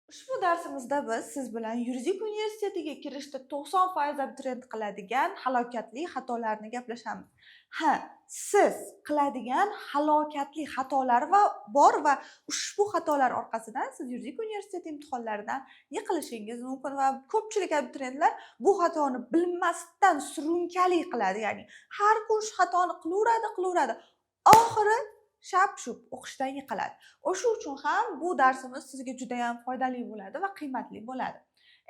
Ushbu darsimizda biz siz bilan yuridik universitetiga kirishda 90% abituriyent qiladigan halokatli xatolarni gaplashamiz. Ha, siz qiladigan halokatli xatolar va bor va ushbu xatolar orqasidan siz yuridik universitet imtihonlaridan yiqilishingiz mumkin va ko'pchilik abituriyentlar bu xatoni bilmasdan surunkali qiladi, ya'ni har kun shu xatoni qilaveradi, qilaveradi. Oxiri shap-shup o'qishdan yiqiladi. O'sha uchun ham bu darsimiz sizga juda ham foydali bo'ladi va qiymatli bo'ladi.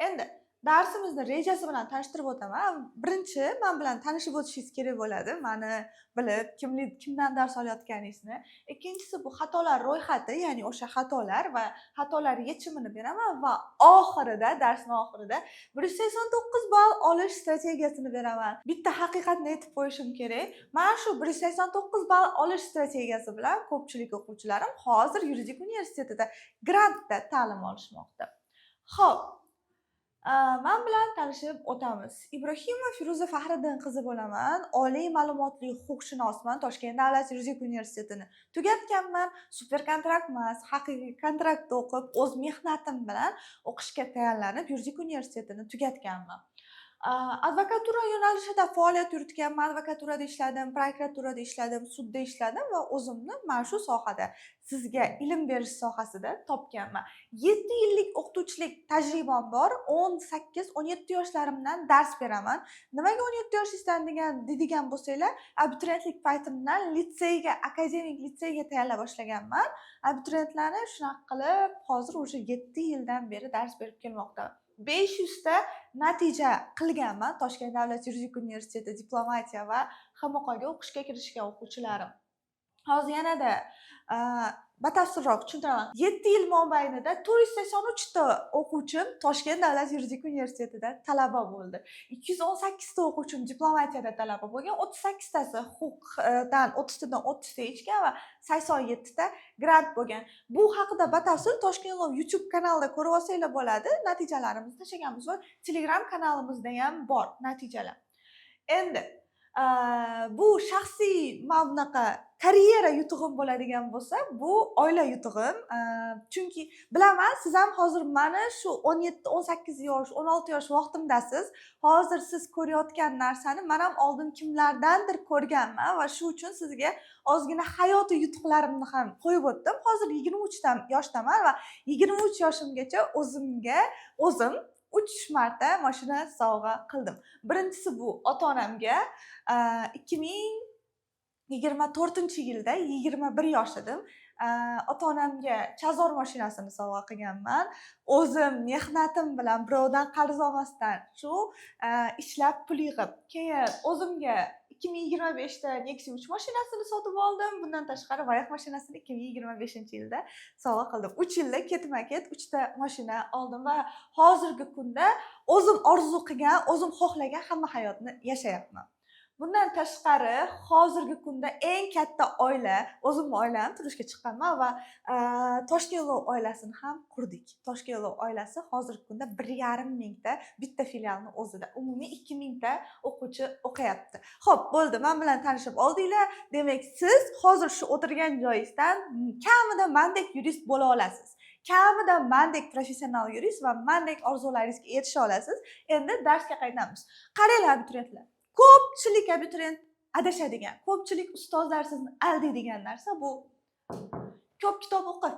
Endi darsimizni rejasi bilan tanishtirib o'taman. Birinchi men bilan tanishib o'tishingiz kerak bo'ladi, mani bilib, kimlik, kimdan dars olayotganingizni. Ikkinchisi bu xatolar ro'yxati, ya'ni o'sha xatolar va xatolar yechimini beraman va oxirida, darsni oxirida 189 ball olish strategiyasini beraman. Bitta haqiqatni aytib qo'yishim kerak. Mana shu 189 ball olish strategiyasi bilan ko'pchilik o'quvchilarim hozir yuridik universitetida grantda ta'lim olishmoqda. Xo'p, man bilan tanishib o'tamiz. Ibrohimova Feruza Faxriddin qizi bo'laman. Oliy ma'lumotli huquqshunosman. Toshkent davlat yuridik universitetini tugatganman. Super kontrakt emas, haqiqiy kontraktda o'qib, o'z mehnatim bilan o'qishga tayyorlanib, yuridik universitetini tugatganman. Advokatura yo'nalishida faoliyat yuritganman. Advokaturada ishladim, prokuraturada ishladim, sudda ishladim va o'zimni mana shu sohada, sizga ilm berish sohasida topganman. 7 yillik o'qituvchilik tajribam bor. 18, 17 yoshlarimdan dars beraman. Nimaga 17 yoshingizdan degan deydigan bo'lsanglar, abituriyentlik paytimdan litseyga, akademik litseyga tayyorlay boshlaganman. Abituriyentlarni shunaqa qilib hozir уже 7 yildan beri dars berib kelmoqdaman. 500 ta natija qilganman Toshkent davlat yuridik universiteti diplomatiya va HMQga o'qishga kirishgan o'quvchilarim. Hozir yanada batafsilroq tushuntiraman. 7 yil mobaynida 483 ta o'quvchim Toshkent davlat yuridik universitetida talaba bo'ldi. 218 ta o'quvchim diplomatiyada talaba bo'lgan, 38 tasi huquqdan 30 tadan 30 ta yechgan va 87 ta grant bo'lgan. Bu haqida batafsil Toshkent Law YouTube kanalida ko'rib olsanglar bo'ladi. Natijalarimizni tashlaganmiz va Telegram kanalimizda ham bor natijalar. Endi bu shaxsiy mana bunaqa karyera yutug'im bo'ladigan bo'lsa, bu oila yutug'im. Chunki bilaman, siz ham hozir mani shu 17, 18 yosh, 16 yosh vaqtimdasiz. Hozir siz ko'rayotgan narsani man ham oldin kimlardandir ko'rganman va shu uchun sizga ozgina hayotiy yutuqlarimni ham qo'yib o'tdim. Hozir 23 yoshdaman va 23 yoshimgacha o'zimga o'zim uch marta mashina sovg'a qildim. Birinchisi bu ota onamga 2024-yilda 21 yosh edim. Ota onamga Chazor mashinasini sovg'a qilganman. O'zim mehnatim bilan, birovdan qarz olmasdan, shu ishlab, pul yig'ib. Keyin o'zimga 2025da Nexia 3 mashinasini sotib oldim. Bundan tashqari, Voyah mashinasini 2025-yilda sovg'a qildim. 3 yilda ketma ket uchta mashina oldim va hozirgi kunda o'zim orzu qilgan, o'zim xohlagan hamma hayotni yashayapman. Bundan tashqari, hozirgi kunda eng katta oila o'zimni oilam, turmushga chiqqanman va Toshkent Law oilasini ham qurdik. Toshkent Law oilasi hozirgi kunda 1,5 mingta, bitta filialni o'zida umumiy 2000 ta o'quvchi o'qiyapti. Ho'p, bo'ldi, man bilan tanishib oldinglar. Demak, siz hozir shu o'tirgan joyingizdan kamida mandek yurist bo'la olasiz, kamida mandek professional yurist va mandek orzularingizga erisha olasiz. Endi darsga qaytamiz. Qaranglar, abituriyentlar, ko'pchilik abituriyent adashadigan, ko'pchilik ustozlar sizni aldaydigan narsa bu: ko'p kitob o'qi,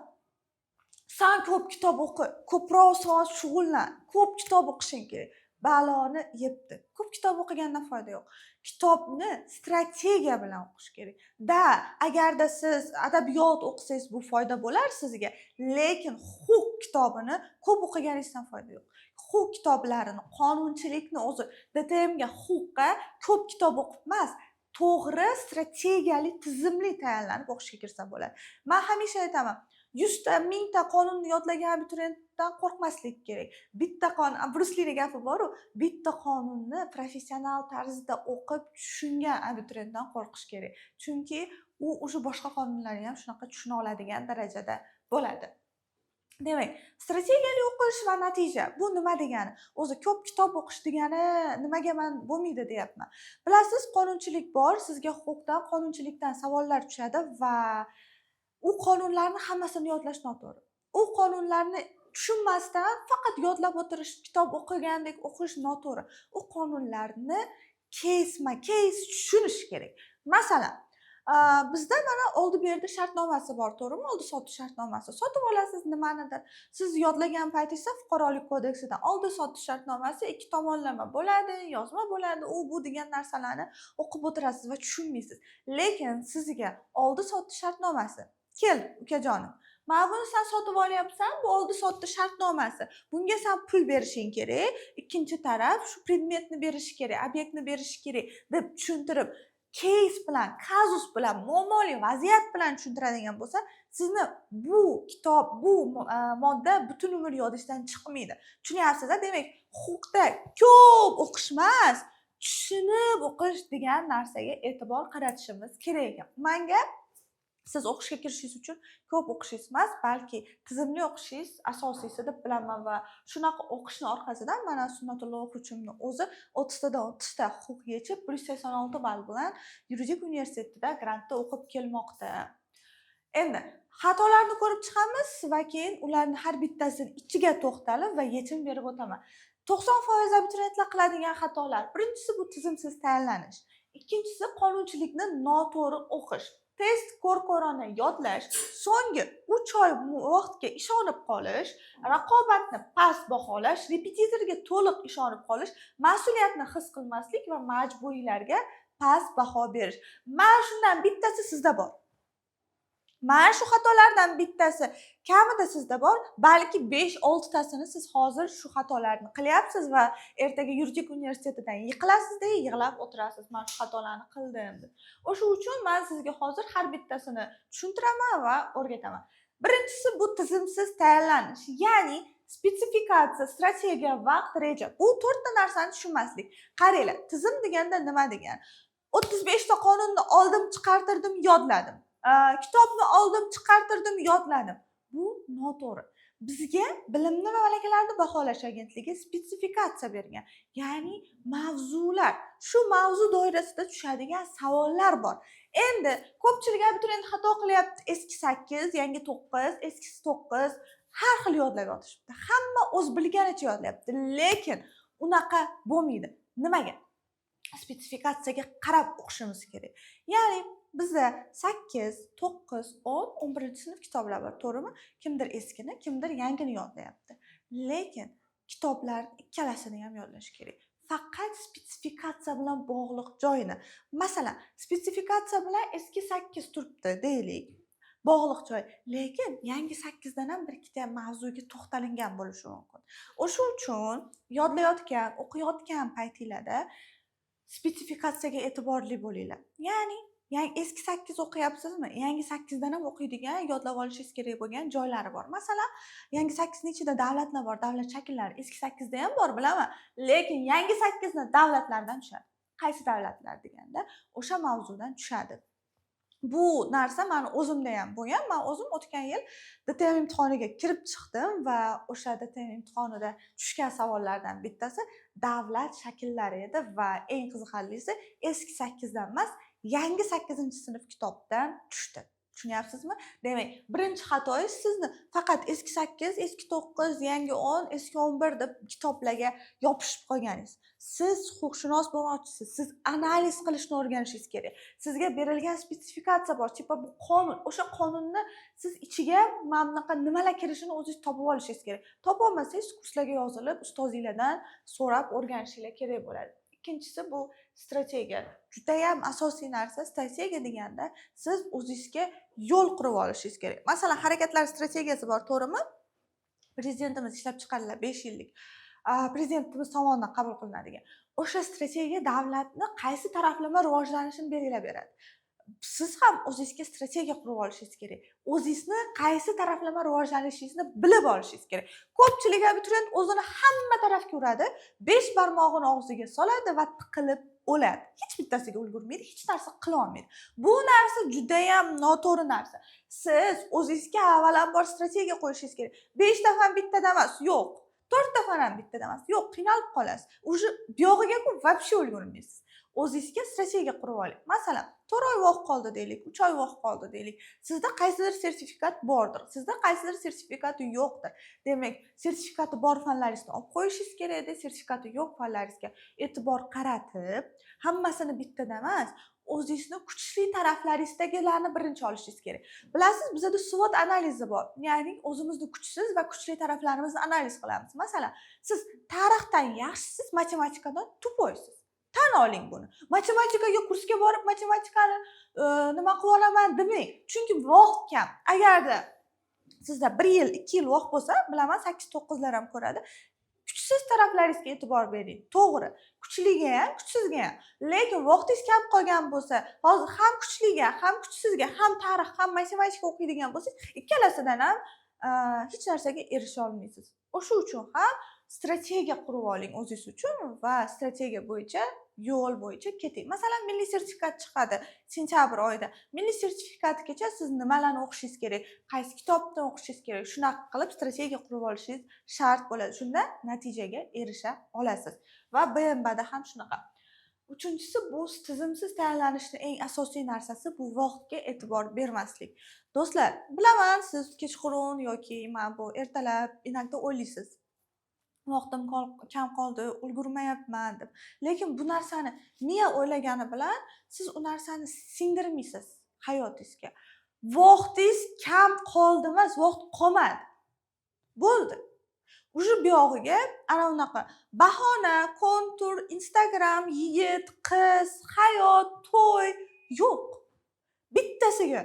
san ko'p kitob o'qi, ko'proq soat shug'ullan, ko'p kitob o'qishing kerak. Baloni yebdi. Ko'p kitob o'qigandan foyda yo'q, kitobni strategiya bilan o'qish kerak da. Agarda siz adabiyot o'qisangiz, bu foyda bo'lar sizga, lekin huquq kitobini ko'p o'qiganingizdan foyda yo'q. Huquq kitoblarini, qonunchilikni o'zi, DTMga, huquqqa ko'p kitob o'qib emas, to'g'ri, strategiyali, tizimli tayyorlanib o'qishga kirsa bo'ladi. Man hamisha aytaman, 100 ta, 1000 ta qonunni yodlagan abituriyentdan qo'rqmaslik kerak. Bitta qonun, Brus Lini gapi boru, bitta qonunni professional tarzda o'qib tushungan abituriyentdan qo'rqish kerak, chunki u уже boshqa qonunlarni ham shunaqa tushuna oladigan darajada bo'ladi. Demak, strategiyali o'qish va natija bu nima degani o'zi? Ko'p kitob o'qish degani nimaga man bo'lmaydi deyapman? Bilasiz, qonunchilik bor, sizga huquqdan, qonunchilikdan savollar tushadi va u qonunlarni hammasini yodlash noto'g'ri. U qonunlarni Tushunmasdan faqat yodlab o'tirish, kitob o'qigandek o'qish noto'g'ri. U qonunlarni keysma keys tushunish kerak. Masalan, bizda mana oldi berdi shartnomasi bor, to'g'rimi? Oldi sotdi shartnomasi. Sotib olasiz nimanidir. Siz yodlagan paytingizda Fuqarolik kodeksidan oldi sotdi shartnomasi ikki tomonlama bo'ladi, yozma bo'ladi, u bu degan narsalarni o'qib o'tirasiz va tushunmaysiz. Lekin sizga oldi sotdi shartnomasi kel, ukajonim, mana buni san sotib olyapsan, bu oldi sotdi shartnomasi, bunga san pul berishing kerak, ikkinchi taraf shu predmetni berishi kerak, obyektni berishi kerak, deb tushuntirib, keys bilan, kazus bilan, muammoli vaziyat bilan tushuntiradigan bo'lsa, sizni bu kitob, bu modda butun umr yodingizdan chiqmaydi. Tushunyapsiz? Demak, huquqda ko'p o'qish emas, tushunib o'qish degan narsaga e'tibor qaratishimiz kerak ekan. Manga siz o'qishga kirishingiz uchun ko'p o'qishingiz emas, balki tizimli o'qishingiz asosiysi deb bilaman va shunaqa o'qishni orqasidan mana Sunnatullo o'quvchimni o'zi 30tadan 30ta huquq yechib, 186 ball bilan yuridik universitetida grantda o'qib kelmoqda. Endi xatolarni ko'rib chiqamiz va keyin ularni har bittasini ichiga to'xtalib va yechim berib o'taman. 90% abituriyentlar qiladigan xatolar: birinchisi, bu tizimsiz tayyorlanish; ikkinchisi, qonunchilikni noto'g'ri o'qish, test ko'r ko'rona yodlash, so'nggi 3 oy vaqtga ishonib qolish, raqobatni past baholash, repetitorga to'liq ishonib qolish, mas'uliyatni his qilmaslik va majburiylarga past baho berish. Mana shundan bittasi sizda bor. Mana shu xatolardan bittasi kamida sizda bor, balki 5-6tasini siz hozir shu xatolarni qilyapsiz va ertaga yuridik universitetidan yiqilasizda, yig'lab o'tirasiz, man shu xatolarni qildim deb. O'sha uchun man sizga hozir har bittasini tushuntiraman va o'rgataman. Birinchisi, bu tizimsiz tayyorlanish, ya'ni spetsifikatsiya, strategiya, vaqt, reja, bu to'rtta narsani tushunmaslik. Qaranglar, tizim deganda nima degani? 35ta qonunni oldim, chiqartirdim, yodladim, kitobni oldim, chiqartirdim, yodladim, bu noto'g'ri. Bizga Bilimni va malakalarni baholash agentligi spetsifikatsiya bergan, ya'ni mavzular, shu mavzu doirasida tushadigan savollar bor. Endi ko'pchilik abituriyent xato qilyapti: eski 8, yangi 9, eskisi 9, har xil yodlab yotishibdi. Hamma o'z bilganicha yodlayapti, lekin unaqa bo'lmaydi. Nimaga? Spetsifikatsiyaga qarab o'qishimiz kerak. Ya'ni bizda 8, 9, 10, 11-sinf kitoblar bor, to'g'rimi? Kimdir eskini, kimdir yangini yodlayapti, lekin kitoblarni ikkalasini ham yodlash kerak, faqat spetsifikatsiya bilan bog'liq joyini. Masalan, spetsifikatsiya bilan eski 8 turibdi deylik, bog'liq joy, lekin yangi 8dan ham bir ikkita mavzuga to'xtalingan bo'lishi mumkin. O'sha uchun yodlayotgan, o'qiyotgan paytinglarda spetsifikatsiyaga e'tiborli bo'linglar. Ya'ni eski 8 o'qiyapsizmi, yangi 8dan ham o'qiydigan, yodlab olishingiz kerak bo'lgan joylari bor. Masalan, yangi 8ni ichida davlatlar bor, davlat shakllari. Eski 8da ham bor, bilaman, lekin yangi 8ni davlatlardan tushadi. Qaysi davlatlar deganda, o'sha mavzudan tushadi. Bu narsa mani o'zimda ham bo'lgan. Man o'zim o'tgan yil DTM imtihoniga kirib chiqdim va o'sha DTM imtihonida tushgan savollardan bittasi davlat shakllari edi va eng qiziqarlisi, eski 8dan emas, yangi 8-sinf kitobdan tushdi. Tushunyapsizmi? Demak, birinchi xatoyingiz, sizni faqat eski 8, eski 9, yangi 10, eski 11 deb kitoblarga yopishib qolganingiz. Siz huquqshunos bo'lmoqchisiz, siz analiz qilishni o'rganishingiz kerak. Sizga berilgan spetsifikatsiya bor, типа bu qonun, o'sha qonunni siz ichiga mana bunaqa nimalar kirishini o'zingiz topib olishingiz kerak. Topolmasangiz, kurslarga yozilib, ustozinglardan so'rab o'rganishinglar kerak bo'ladi. Ikkinchisi, bu strategiya. Judayam asosiy narsa. Strategiya deganda, siz o'zingizga yo'l qurib olishingiz kerak. Masalan, harakatlar strategiyasi bor, to'g'rimi? Prezidentimiz ishlab chiqardilar, 5 yillik, prezidentimiz tomonidan qabul qilinadigan o'sha strategiya davlatni qaysi taraflama rivojlanishini belgilab beradi. Siz ham o'zingizga strategiya qurib olishingiz kerak, o'zingizni qaysi taraflama rivojlanishingizni bilib olishingiz kerak. Ko'pchilik abituriyent o'zini hamma tarafga uradi, besh barmog'ini og'ziga soladi va tiqilib o'ladi. Hech bittasiga ulgurmaydi, hech narsa qilolmaydi. Bu narsa judayam noto'g'ri narsa. Siz o'zingizga avvalambor strategiya qo'yishingiz kerak. Beshta fan bittada emas, yo'q, to'rtta fan ham bittada emas, yo'q, qiynalib qolasiz уже, buyog'iga вообще ulgurmaysiz. O'zingizga strategiya qurib oling. Masalan, 4 oy vaqt qoldi deylik, 3 oy vaqt qoldi deylik. Sizda qaysidir sertifikat bordir, sizda qaysidir sertifikati yo'qdir. Demak, sertifikati bor fanlaringizni olib qo'yishingiz kerak edi, sertifikati yo'q fanlaringizga e'tibor qaratib, hammasini bittada emas, o'zingizni kuchli taraflaringizdagilarni birinchi olishingiz kerak. Bilasiz, bizada SWOT analizi bor, ya'ni o'zimizni kuchsiz va kuchli taraflarimizni analiz qilamiz. Masalan, siz tarixdan yaxshisiz, matematikadan тупой siz, tan oling buni. Matematikaga kursga borib, matematikani nima qilib olaman demang, chunki vaqt kam. Agarda sizda bir yil, 2 yil vaqt bo'lsa, bilaman, sakkiz, to'qqizlar ham ko'radi, kuchsiz taraflaringizga e'tibor bering. To'g'ri, kuchliga ham, kuchsizga ham, lekin vaqtingiz kam qolgan bo'lsa, hozir ham kuchliga, ham kuchsizga, ham tarix, ham matematika o'qiydigan bo'lsangiz, ikkalasidan ham hech narsaga erisha olmaysiz. O'sha uchun ham strategiya qurib oling o'zingiz uchun va strategiya bo'yicha, yo'l bo'yicha keting. Masalan, milliy sertifikat chiqadi sentyabr oyida. Milliy sertifikatgacha siz nimalarni o'qishingiz kerak, qaysi kitobdan o'qishingiz kerak, shunaqa qilib strategiya qurib olishingiz shart bo'ladi. Shunda natijaga erisha olasiz. Va БМБ da ham shunaqa. Uchinchisi, bu tizimsiz tayyorlanishni eng asosiy narsasi bu vaqtga e'tibor bermaslik. Do'stlar, bilaman, siz kechqurun yoki mana bu ertalab иногда o'ylaysiz, vaqtim kam qoldi, ulgurmayapman deb. Lekin bu narsani miya o'ylagani bilan siz u narsani singdirmaysiz hayotingizga. Vaqtingiz kam qoldi emas, vaqt qolmadi, bo'ldi уже. Buyog'iga ana unaqa bahona, kontur, Instagram, yigit, qiz, hayot, to'y yo'q. Bittasiga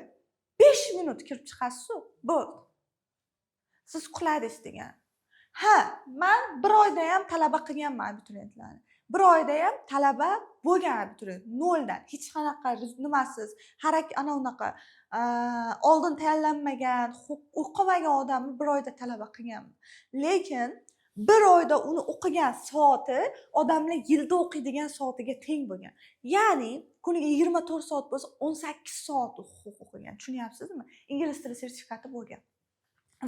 5 minut kirib chiqasizu, bo'ldi, siz uxladingiz degan. Ha, man bir oyda ham talaba qilganman abituriyentlarni, bir oyda ham talaba bo'lgan abituriyent, noldan, hech qanaqa nimasiz, ana unaqa oldin tayyorlanmagan, o'qimagan odamni bir oyda talaba qilganman. Lekin bir oyda uni o'qigan soati odamlar yilda o'qiydigan soatiga teng bo'lgan. Ya'ni kuniga 24 soat bo'lsa, 18 soat huquq o'qigan, tushunyapsizmi? Ingliz tili sertifikati bo'lgan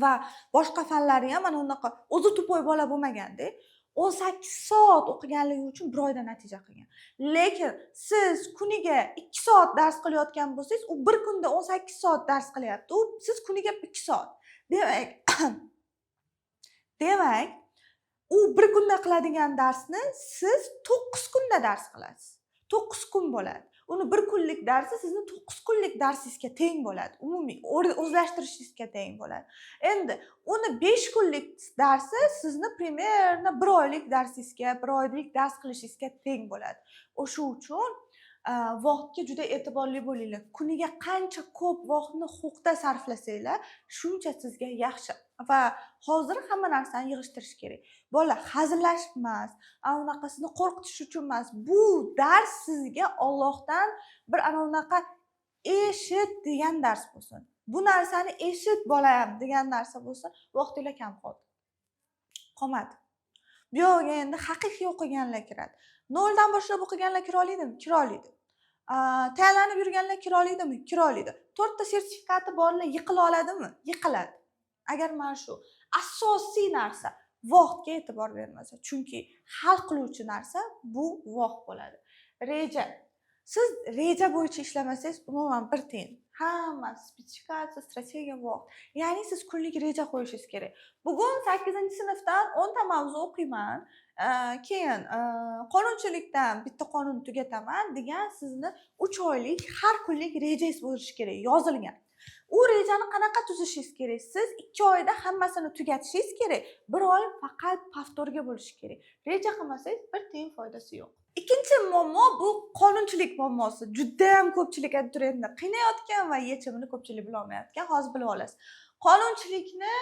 va boshqa fanlari ham mana unaqa o'zi тупой bola bo'lmaganda, 18 soat o'qiganligi uchun bir oyda natija qilgan. Lekin siz kuniga 2 soat dars qilayotgan bo'lsangiz, u bir kunda 18 soat dars qilyapti, u siz kuniga 2 soat. Demak, u bir kunda qiladigan darsni siz 9 kunda dars qilasiz, 9 kun bo'ladi. Uni bir kunlik darsi sizni 9 kunlik darsingizga teng bo'ladi, umumiy o'zlashtirishingizga teng bo'ladi. Endi uni 5 kunlik darsi sizni примерно bir oylik darsingizga, bir oylik dars qilishingizga teng bo'ladi. O'sha uchun vaqtga juda e'tiborli bo'linglar. Kuniga qancha ko'p vaqtni huquqda sarflasanglar, shuncha sizga yaxshi. Va hozir hamma narsani yig'ishtirish kerak, bolalar. Hazillashib emas, unaqasini qo'rqitish uchun emas, bu dars sizga Ollohdan bir ana unaqa eshit degan dars bo'lsin, bu narsani eshit, bolam, degan narsa bo'lsin. Vaqtinglar kam qoldi, qolmadi. Bu yog'iga endi haqiqiy o'qiganlar kiradi. Noldan boshlab o'qiganlar kira oladimi? Kira oladi. Tayyorlanib yurganlar kira oladimi? Kira oladi. To'rtta sertifikati borlar yiqila oladimi? Yiqiladi, agar mana shu asosiy narsa, vaqtga e'tibor bermasa. Chunki hal qiluvchi narsa bu vaqt bo'ladi. Reja. Siz reja bo'yicha ishlamasangiz, umuman bir tiyin. Hammasi spetsifikatsiya, strategiya, vaqt. Ya'ni siz kunlik reja qo'yishingiz kerak. Bugun sakkizinchi sinfdan 10 ta mavzu o'qiyman, keyin qonunchilikdan bitta qonunni tugataman degan sizni 3 oylik har kunlik rejangiz bo'lishi kerak yozilgan. U rejani qanaqa tuzishingiz kerak? Siz 2 oyda hammasini tugatishingiz kerak, bir oy faqat повтор ga bo'lishi kerak. Reja qilmasangiz, bir tiyin foydasi yo'q. Ikkinchi muammo bu qonunchilik muammosi. Judayam ko'pchilik abituriyentni qiynayotgan va yechimini ko'pchilik bilolmayotgan. Hozir bilib olasiz. Qonunchilikni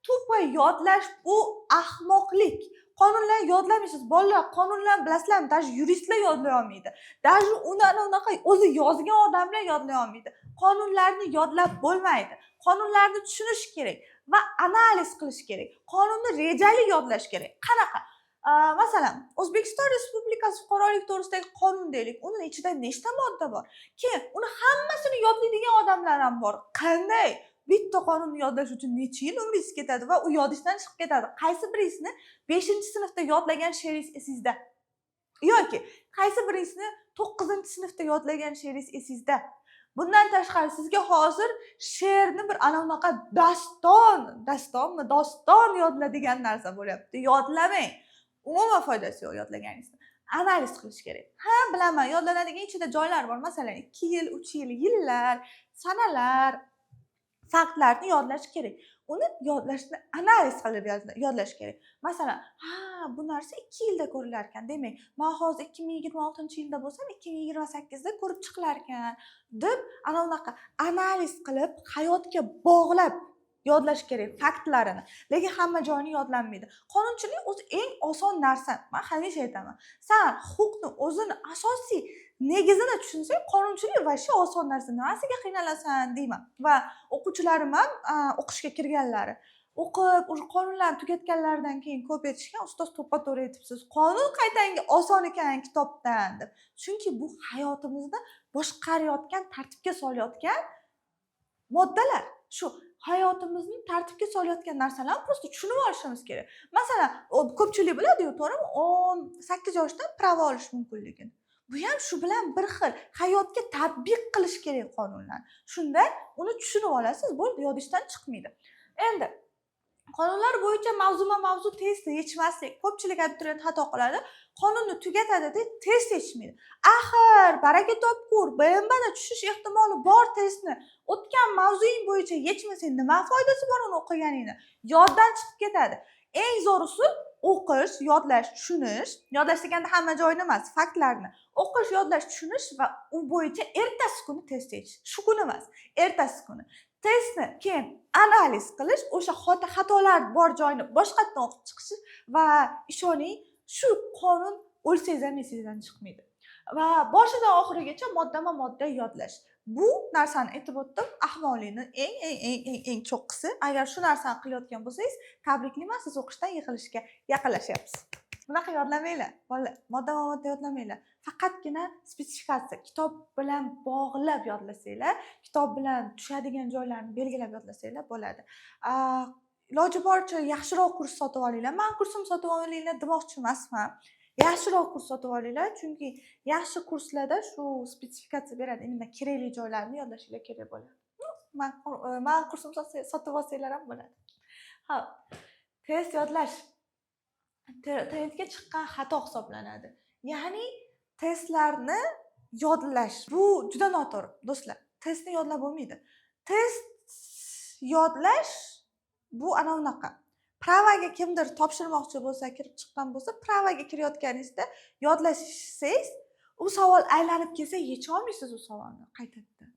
тупо yodlash bu ahmoqlik. Qonunlarni yodlamaysiz, bolalar. Qonunlarni, bilasizlarmi, даже yuristlar yodlay olmaydi, даже uni ana unaqa o'zi yozgan odamlar yodlay olmaydi. Qonunlarni yodlab bo'lmaydi, qonunlarni tushunish kerak va analiz qilish kerak. Qonunni rejali yodlash kerak. Qanaqa? Masalan, O'zbekiston Respublikasi fuqarolik to'g'risidagi qonun deylik, uni ichida nechta modda bor? Keyin uni hammasini yodlaydigan odamlar ham bor. Qanday? Bitta qonunni yodlash uchun necha yil umringiz ketadi va u yodingizdan chiqib ketadi. Qaysi biringizni beshinchi sinfda yodlagan she'ringiz esingizda yoki qaysi biringizni 9-sinfda yodlagan she'ringiz esingizda. Bundan tashqari, sizga hozir she'rni bir ana unaqa daston, dastonmi, doston yodla degan narsa bo'lyapti. Yodlamang, umuman foydasi yo'q yodlaganingizni. Analiz qilish kerak. Ha, bilaman, yodlanadigan ichida joylar bor, masalan, 2 yil, 3 yil, yillar, sanalar, faktlarni yodlash kerak. Uni yodlashni analiz qilib yodlash kerak. Masalan, ha, bu narsa 2 yilda ko'rilar ekan, demak, man hozir 2026-yilda bo'lsam, 2028da ko'rib chiqilar ekan, deb ana unaqa analiz qilib, hayotga bog'lab yodlash kerak faktlarini. Lekin hamma joyini yodlanmaydi. Qonunchilik o'zi eng oson narsa, man hamisha aytaman. San huquqni o'zini asosiy negizini tushunsang, qonunchilik вообще oson narsa, nimasiga qiynalasan, deyman. Va o'quvchilarim ham, o'qishga kirganlari, o'qib, уже qonunlarni tugatganlaridan keyin ko'p aytishgan: "Ustoz, to'ppa to'g'ri aytibsiz, qonun qaytanga oson ekan kitobdan", deb. Chunki bu hayotimizni boshqarayotgan, tartibga solayotgan moddalar. Shu hayotimizni tartibga solayotgan narsalarni просто tushunib olishimiz kerak. Masalan, ko'pchilik biladiyu, to'g'rimi, 18 yoshdan права olish mumkinligini. Bu ham shu bilan bir xil, hayotga tatbiq qilish kerak qonunlarni. Shunda uni tushunib olasiz, bo'ldi, yodingizdan chiqmaydi. Endi qonunlar bo'yicha mavzuma mavzu testni yechmaslik. Ko'pchilik abituriyent xato qiladi: qonunni tugatadida, test yechmaydi. Axir baraka topgur, БМБ da tushish ehtimoli bor testni o'tgan mavzuying bo'yicha yechmasang, nima foydasi bor uni o'qiganingni? Yoddan chiqib ketadi. Eng zo'r usul: o'qish, yodlash, tushunish. Yodlash deganda hamma joyini emas, faktlarni o'qish, yodlash, tushunish va u bo'yicha ertasi kuni test yechish. Shu kuni emas, ertasi kuni testni keyin analiz qilish, o'sha xatolar bor joyini boshqatdan o'qib chiqish. Va ishoning, shu qonun o'lsangiz ham esingizdan chiqmaydi. Va boshidan oxirigacha moddama modda yodlash, bu narsani aytib o'tdim, ahmoqlikni eng, eng, eng, eng, eng cho'qqisi. Agar shu narsani qilayotgan bo'lsangiz, tabriklayman, siz o'qishdan yiqilishga yaqinlashyapsiz. Bunaqa yodlamanglar, bolalar, moddama modda yodlamanglar. Faqatgina spetsifikatsiya, kitob bilan bog'lab yodlasanglar, kitob bilan tushadigan joylarni belgilab yodlasanglar bo'ladi. Iloji boricha yaxshiroq kurs sotib olinglar. Man kursimni sotib olinglar demoqchi emasman, yaxshiroq kurs sotib olinglar, chunki yaxshi kurslarda shu spetsifikatsiya beradi, именно kerakli joylarni yodlashinglar kerak bo'ladi. Man kursimni sotib olsanglar ham bo'ladi. Ho'p, test yodlash trendga chiqqan xato hisoblanadi, ya'ni testlarni yodlash. Bu juda noto'g'ri, do'stlar. Testni yodlab bo'lmaydi. Test yodlash bu ana unaqa, права ga kimdir topshirmoqchi bo'lsa, kirib chiqqan bo'lsa, права ga kirayotganingizda yodlasangiz, u savol aylanib kelsa, yecholmaysiz u savolni qaytadan,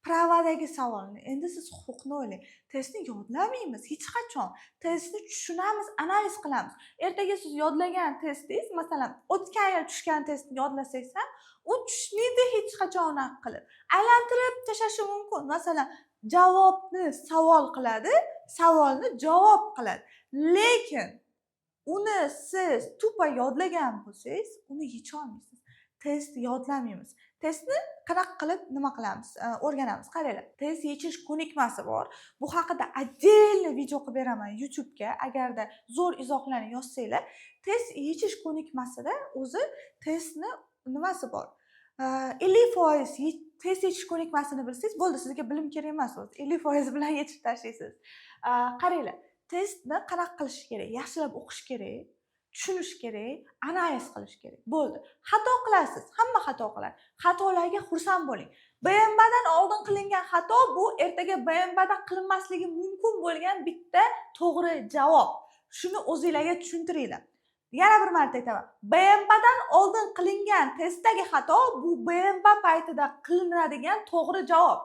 права dagi savolni. Endi siz huquqni o'ylang. Testni yodlamaymiz hech qachon, testni tushunamiz, analiz qilamiz. Ertaga siz yodlagan testingiz, masalan, o'tgan yil tushgan testni yodlasangiz ham, u tushmaydi hech qachon. Unaqa qilib aylantirib tashlashi mumkin. Masalan, javobni savol qiladi, savolni javob qiladi. Lekin uni siz тупо yodlagan bo'lsangiz, uni yecholmaysiz. Test yodlamaymiz. Testni qanaqa qilib nima qilamiz, o'rganamiz? Qaranglar, test yechish ko'nikmasi bor. Bu haqida отдельно video qilib beraman YouTubega, agarda zo'r izohlarni yozsanglar. Test yechish ko'nikmasida o'zi testni nimasi bor? 50% test yechish ko'nikmasini bilsangiz bo'ldi, sizga bilim kerak emas o'zi, 50% bilan yechib tashlaysiz. Qaranglar, testni qanaqa qilish kerak? Yaxshilab o'qish kerak, tushunish kerak, analiz qilish kerak, bo'ldi. Xato qilasiz, hamma xato qiladi, xatolarga xursand bo'ling. БМБ dan oldin qilingan xato bu ertaga БМБ da qilinmasligi mumkin bo'lgan bitta to'g'ri javob. Shuni o'zinglarga tushuntiringlar. Yana bir marta aytaman: БМБ dan oldin qilingan testdagi xato bu БМБ paytida qilinadigan to'g'ri javob.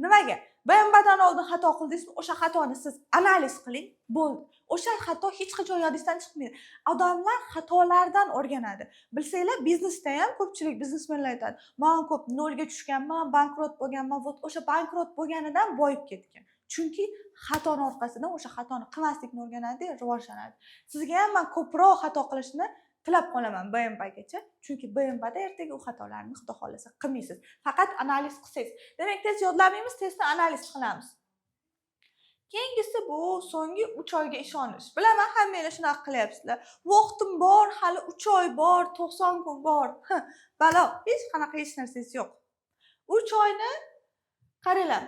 Nimaga? БМБ dan oldin xato qildingizmi, o'sha xatoni siz analiz qiling, bo'ldi. O'sha xato hech qachon yodingizdan chiqmaydi. Odamlar xatolardan o'rganadi. Bilsanglar, biznesda ham ko'pchilik biznesmenlar aytadi: "Man ko'p nolga tushganman, bankrot bo'lganman". Вот o'sha bankrot bo'lganidan boyib ketgan, chunki xatoni orqasidan o'sha xatoni qilmaslikni o'rganadi, rivojlanadi. Sizga ham man ko'proq xato qilishni tilab qolaman БМБ gacha, chunki БМБ da ertaga u xatolarni, xudo xohlasa, qilmaysiz, faqat analiz qilsangiz. Demak, test yodlamaymiz, testni analiz qilamiz. Keyingisi bu so'nggi 3 oyga ishonish. Bilaman, hammanglar shunaqa qilyapsizlar: vaqtim bor hali, 3 oy bor, 90 kun bor. Balo, hech qanaqa hech narsangiz yo'q. 3 oyni qaranglar,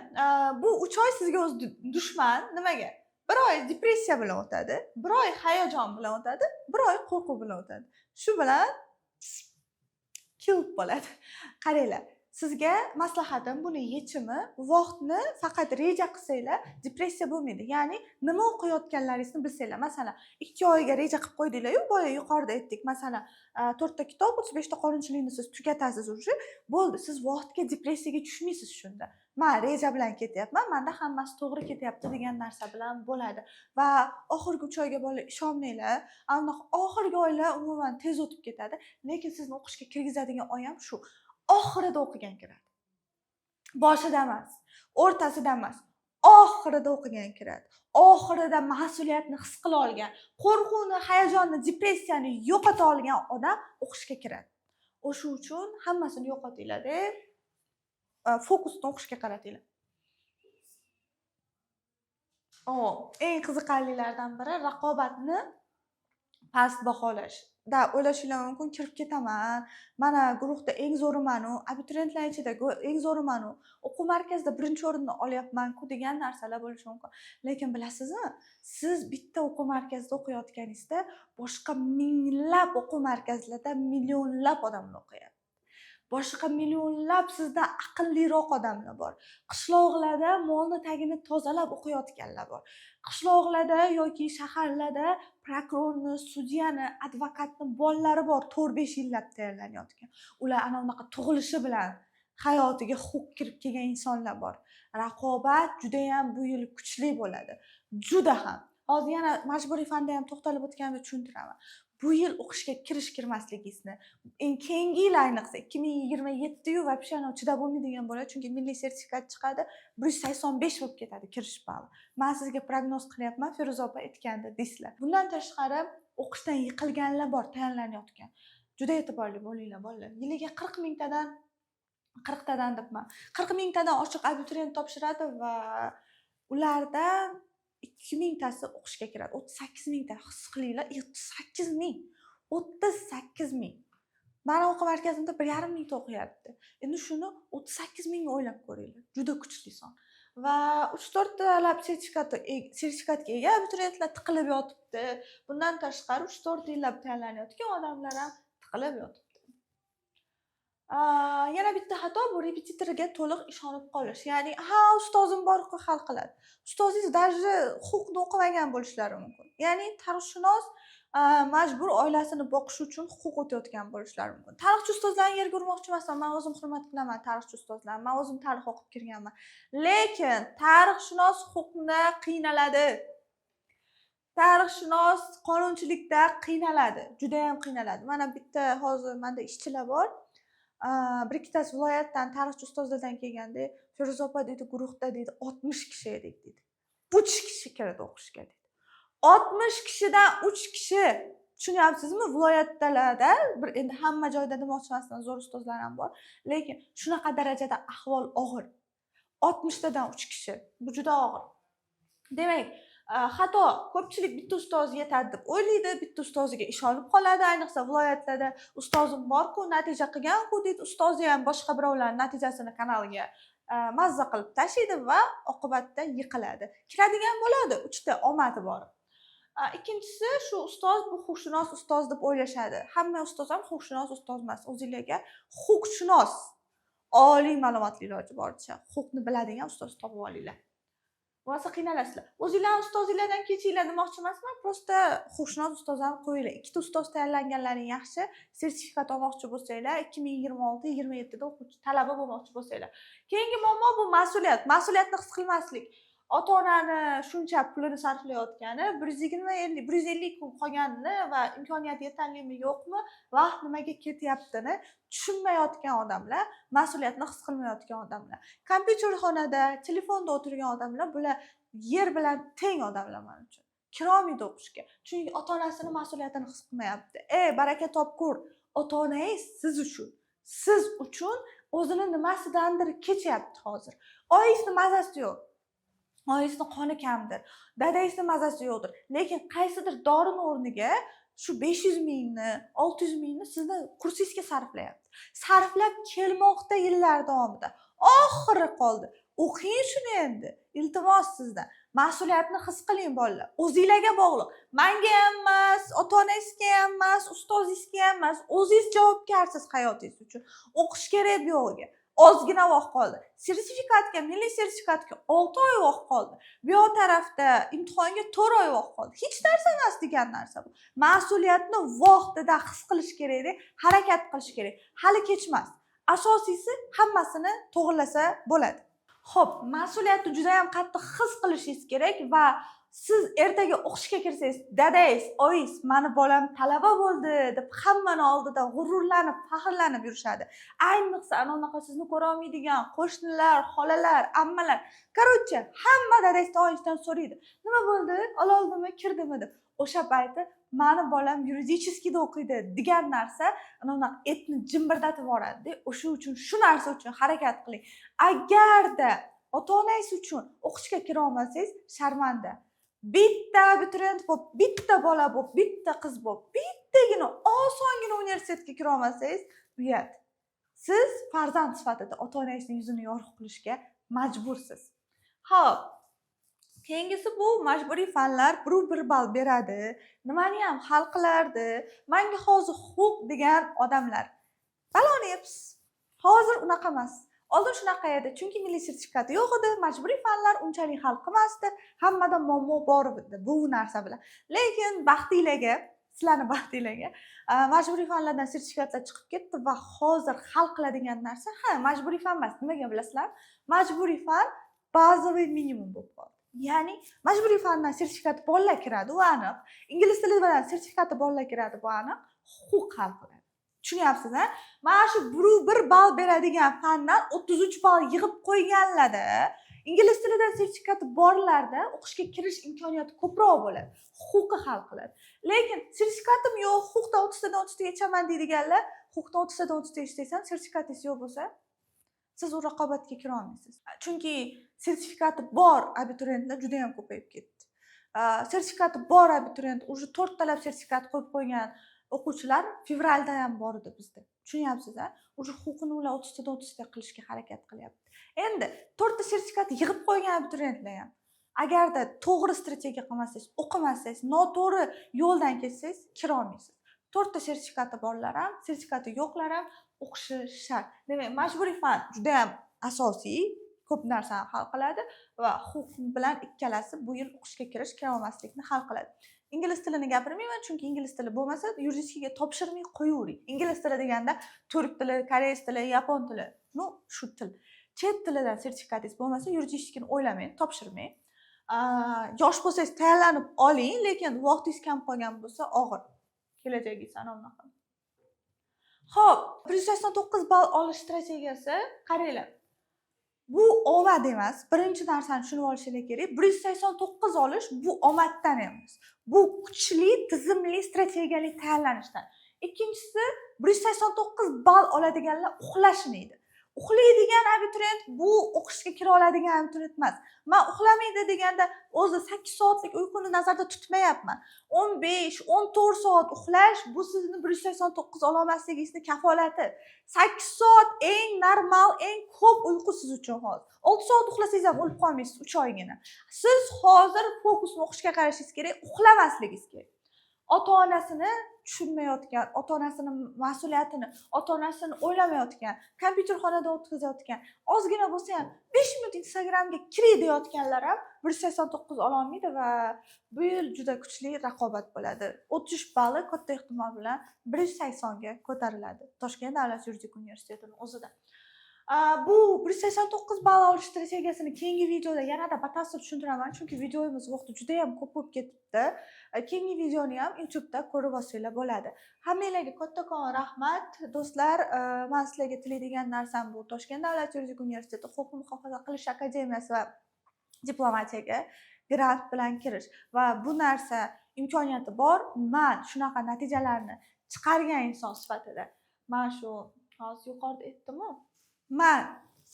bu 3 oy sizga o'zi dushman. Nimaga? Bir oy depressiya bilan o'tadi, bir oy hayajon bilan o'tadi, bir oy qo'rquv bilan o'tadi. Shu bilan kilib bo'ladi. Qaranglar, sizga maslahatim, buni yechimi: vaqtni faqat reja qilsanglar, depressiya bo'lmaydi. Ya'ni nima o'qiyotganlaringizni bilsanglar. Masalan, 2 oyga reja qilib qo'ydinglaryu, boya yuqorida aytdik, masalan, to'rtta kitob, 35 ta qonunchilikni siz tugatasiz, уже bo'ldi. Siz vaqtga, depressiyaga tushmaysiz shunda. Man reja bilan ketyapman, manda hammasi to'g'ri ketyapti degan narsa bilan bo'ladi. Va oxirgi 3 oyga, bola, ishonmanglar. Anaqa oxirgi oylar umuman tez o'tib ketadi, lekin sizni o'qishga kirgizadigan oy ham shu oxirida o'qigan kiradi, boshida emas, o'rtasida emas, oxirida o'qigan kiradi. Oxirida mas'uliyatni his qila olgan, qo'rquvni, hayajonni, depressiyani yo'qota olgan odam o'qishga kiradi. O'sha uchun hammasini yo'qotinglarda, fokusni o'qishga qaratinglar. O, eng qiziqarlilardan biri raqobatni past baholash. Да, o'ylashinglar mumkin, kirib ketaman, mana guruhda eng zo'rimanu, abituriyentlar ichida eng zo'rimanu, o'quv markazida birinchi o'rinni olyapmanku degan narsalar bo'lishi mumkin. Lekin bilasizmi, siz bitta o'quv markazida o'qiyotganingizda, boshqa minglab o'quv markazlarida millionlab odamlar o'qiyapti, boshqa millionlab sizdan aqlliroq odamlar bor. Qishloqlarda molni tagini tozalab o'qiyotganlar bor. Qishloqlarda yoki shaharlarda prokurorni, sudyani, advokatni bolalari bor, 4-5 yillab tayyorlanayotgan. Ular ana unaqa tug'ilishi bilan hayotiga huquq kirib kelgan insonlar bor. Raqobat judayam bu yil kuchli bo'ladi, juda ham. Hozir yana majburiy fanda ham to'xtalib o'tganimda tushuntiraman bu yil o'qishga kirish kirmasligingizni. Eng keyingi yil, ayniqsa 2027-yu, вообще anavi chidab bo'lmaydigan bo'ladi, chunki milliy sertifikat chiqadi, 185 bo'lib ketadi kirish bali. Man sizga prognoz qilyapman, Feruza opa aytgandi deysizlar. Bundan tashqari, o'qishdan yiqilganlar bor, tayyorlanayotgan. Juda e'tiborli bo'linglar, bolalar. Yiliga 40 mingtadan, 40 tadan debman, 40 mingtadan oshiq abituriyent topshiradi va ulardan 2000 tasi o'qishga kiradi. 38 mingta, his qilinglar, 38 ming, 38 ming. Mani o'quv markazimda 1,5 mingta o'qiyapti. Endi shuni 38 mingni o'ylab ko'ringlar, juda kuchli son. Va uch to'rttalab sertifikatga ega abituriyentlar tiqilib yotibdi. Bundan tashqari, 3-4 yillab tayyorlanayotgan odamlar ham tiqilib yotibdi. Yana bitta xato bu repetitorga to'liq ishonib qolish. Ya'ni, ha, ustozim borku, hal qiladi. Ustozingiz даже huquqni o'qimagan bo'lishlari mumkin. Ya'ni tarixshunos majbur oilasini boqish uchun huquq o'tayotgan bo'lishlari mumkin. Tarixchi ustozlarni yerga urmoqchi emasman, man o'zim hurmat qilaman tarixchi ustozlarni, man o'zim tarix o'qib kirganman. Lekin tarixshunos huquqda qiynaladi, tarixshunos qonunchilikda qiynaladi, judayam qiynaladi. Mana bitta hozir manda ishchilar bor, bir ikkitasi viloyatdan, tarixchi ustozlardan kelganda, "Feruza opa, deydi, guruhda, deydi, 60 kishi edik, deydi, uch kishi kirdi o'qishga", deydi. 60 kishidan uch kishi, tushunyapsizmi? Viloyatdalarda bir, endi hamma joyda demoqchi emasman, zo'r ustozlar ham bor, lekin shunaqa darajada ahvol og'ir. 60 tadan uch kishi, bu juda og'ir. Demak, xato: ko'pchilik bitta ustoz yetadi deb o'ylaydi, bitta ustoziga ishonib qoladi. Ayniqsa viloyatlarda "ustozim borku, natija qilganku" deydi. Ustozi ham boshqa birovlarni natijasini kanaliga mazza qilib tashiydi va oqibatda yiqiladi. Kiradigan bo'ladi uchta omadi bor. Ikkinchisi, shu ustoz bu huquqshunos ustoz deb o'ylashadi. Hamma ustoz ham huquqshunos ustoz emas. O'zinglarga huquqshunos, oliy ma'lumotli, iloji boricha huquqni biladigan ustoz topib olinglar, bo'lmasa qiynalasizlar. O'zinglarni ustozinglardan kechinglar demoqchi emasman, просто huquqshunos ustoz ham qo'yinglar. Ikkita ustoz tayyorlanganlaring yaxshi, sertifikat olmoqchi bo'lsanglar, 2026-27da o'quvchi, talaba bo'lmoqchi bo'lsanglar. Keyingi muammo bu mas'uliyat, mas'uliyatni his qilmaslik. Ota onani shuncha pulini sarflayotgani, 120, 50, 150 kun qolganini va imkoniyati yetarlimi, yo'qmi, vaqt nimaga ketyaptini tushunmayotgan odamlar, mas'uliyatni his qilmayotgan odamlar, kompyuterxonada, telefonda o'tirgan odamlar, bular yer bilan teng odamlar man uchun. Kirolmaydi o'qishga, chunki ota onasini mas'uliyatini his qilmayapti. Ey, baraka topkur, ota onangiz siz uchun o'zini nimasidandir kechyapti hozir. Oyingizni mazasi yo'q. Oyingizni qoni kamdir, dadangizni mazasi yo'qdir, lekin qaysidir dorini o'rniga shu 500 mingni, 600 mingni sizni kursingizga sarflayapti, sarflab kelmoqda yillar davomida. Oxiri qoldi. O'qing shuni endi, iltimos sizdan. Mas'uliyatni his qiling, bolalar. O'zinglarga bog'liq, manga ham emas, ota onangizga ham emas, ustozingizga ham emas. O'zingiz javobgarsiz hayotingiz uchun. O'qish kerak. Bu yog'iga ozgina vaqt qoldi. Sertifikatga, milliy sertifikatga 6 oy vaqt qoldi, bu yoq tarafda imtihonga 4 oy vaqt qoldi. Hech narsa emas degan narsa bu. Mas'uliyatni vaqtida his qilish kerakda, harakat qilish kerak. Hali kech emas. Asosiysi, hammasini to'g'irlasa bo'ladi. Ho'p, mas'uliyatni juda yam qattiq his qilishingiz kerak va siz ertaga o'qishga kirsangiz, dadangiz, oyingiz "Mani bolam talaba bo'ldi" deb hammani oldida g'ururlanib, faxrlanib yurishadi. Ayniqsa ana unaqa sizni ko'rolmaydigan qo'shnilar, xolalar, ammalar, короче, hamma dadangizdan, oyingizdan so'raydi: "Nima bo'ldi, ololdimi, kirdimi?" deb. O'sha payti "Mani bolam юридический da o'qiydi" degan narsa ana unaqa etni jimirlatib yuboradida. O'sha uchun, shu narsa uchun harakat qiling. Agarda ota onangiz uchun o'qishga kira olmasangiz, sharmanda. Bitta abituriyent bo'lib, bitta bola bo'lib, bitta qiz bo'lib, bittagina osongina universitetga kira olmasangiz, uyat. Siz farzand sifatida ota onangizni yuzini yorug' qilishga majbursiz. Ho'p, keyingisi bu majburiy fanlar 1,5 ball beradi, nimani ham hal qilardi manga hozir huquq degan odamlar, baloni yebsiz. Hozir unaqa emas. Oldin shunaqa edi, chunki milliy sertifikati yo'q edi, majburiy fanlar unchalik hal qilmasdi, hammada muammo bor edi bu narsa bilan. Lekin baxtinglarga, sizlarni baxtinglarga, majburiy fanlardan sertifikatlar chiqib ketdi va hozir hal qiladigan narsa, ha, majburiy fan emas. Nimaga, bilasizlarmi? Majburiy fan bazaviy minimum bo'lib qoldi. Ya'ni majburiy fandan sertifikati bolalar kiradi, u aniq. Ingliz tilidan sertifikati bolalar kiradi, bu aniq. Huquq hal qiladi, tushunyapsiz a? Mana shu 1,5 ball beradigan fandan 33 ball yig'ib qo'yganlarda, ingliz tilidan sertifikati borlarda o'qishga kirish imkoniyati ko'proq bo'ladi, huquqi hal qiladi. Lekin "Sertifikatim yo'q, huquqdan 30tadan 30ta yechaman" deydiganlar, huquqdan 30tadan 30ta yechsangiz ham, sertifikatingiz yo'q bo'lsa, siz u raqobatga kira olmaysiz, chunki sertifikati bor abituriyentlar juda yam ko'payib ketdi. Sertifikati bor abituriyent, уже to'rttalab sertifikat qo'yib qo'ygan o'quvchilar fevralda ham bor edi bizda, tushunyapsiz a? Уже huquqini ular 30tadan 30ta qilishga harakat qilyapti. Endi to'rtta sertifikat yig'ib qo'ygan abituriyentlar ham, agarda to'g'ri strategiya qilmasangiz, o'qimasangiz, noto'g'ri yo'ldan ketsangiz, kira olmaysiz. To'rtta sertifikati borlar ham, sertifikati yo'qlar ham o'qishi shart. Demak, majburiy fan judayam asosiy, ko'p narsani hal qiladi va huquq bilan ikkalasi bu yil o'qishga kirish, kira olmaslikni hal qiladi. Ingliz tilini gapirmayman, chunki ingliz tili bo'lmasa, юридический ga topshirmay qo'yavering. Ingliz tili deganda turk tili, koreys tili, yapon tili, ну, shu til. Chet tilidan sertifikatingiz bo'lmasa, юридический ni o'ylamang, topshirmang. Yosh bo'lsangiz, tayyorlanib oling, lekin vaqtingiz kam qolgan bo'lsa, og'ir kelajagingiz ana unaqa. Ho'p, 189 ball olish strategiyasi. Qaranglar, bu omad emas. Birinchi narsani tushunib olishinglar kerak: 189 olish bu omaddan emas, bu kuchli, tizimli, strategiyali tayyorlanishdan. Ikkinchisi, 189 ball oladiganlar uxlashmaydi. Uxlaydigan abituriyent bu o'qishga kira oladigan abituriyent emas. Man uxlamaydi deganda o'zi 8 soatlik uyquni nazarda tutmayapman. 15-14 soat uxlash bu sizni 189 ololmasligingizni kafolati. 8 soat eng normal, eng ko'p uyqu siz uchun. Hozir 6 soat uxlasangiz ham o'lib qolmaysiz 3 oygina. Siz hozir fokusni o'qishga qarashingiz kerak, uxlamasligingiz kerak. Ota onasini tushunmayotgan, ota onasini mas'uliyatini, ota onasini o'ylamayotgan, kompyuterxonada o'tkazayotgan, ozgina bo'lsa ham 5 minut Instagramga kiray deyotganlar ham 189 ololmaydi va bu yil juda kuchli raqobat bo'ladi. O'tish balli katta ehtimol bilan 180ga ko'tariladi Toshkent davlat yuridik universitetini o'zida. Bu 189 ball olish strategiyasini keyingi videoda yanada batafsil tushuntiraman, chunki videomiz vaqti judayam ko'p bo'lib ketibdi. Keyingi videoni ham YouTubeda ko'rib olsanglar bo'ladi. Hammanglarga kattakon rahmat, do'stlar. Man sizlarga tilaydigan narsam bu Toshkent davlat yuridik universiteti huquqni muhofaza qilish akademiyasi va diplomatiyaga grant bilan kirish va bu narsa imkoniyati bor. Man shunaqa natijalarni chiqargan inson sifatida, man shu hozir yuqorida aytdimu, man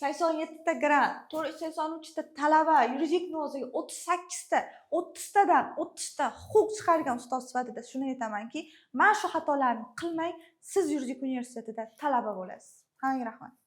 87 ta grant, 483 ta talaba, yuridik o'ziga 38 ta, 30 tadan 30 ta huquq chiqargan ustoz sifatida shuni aytamanki, mana shu xatolarni qilmang, siz yuridik universitetida talaba bo'lasiz. Hammaga rahmat.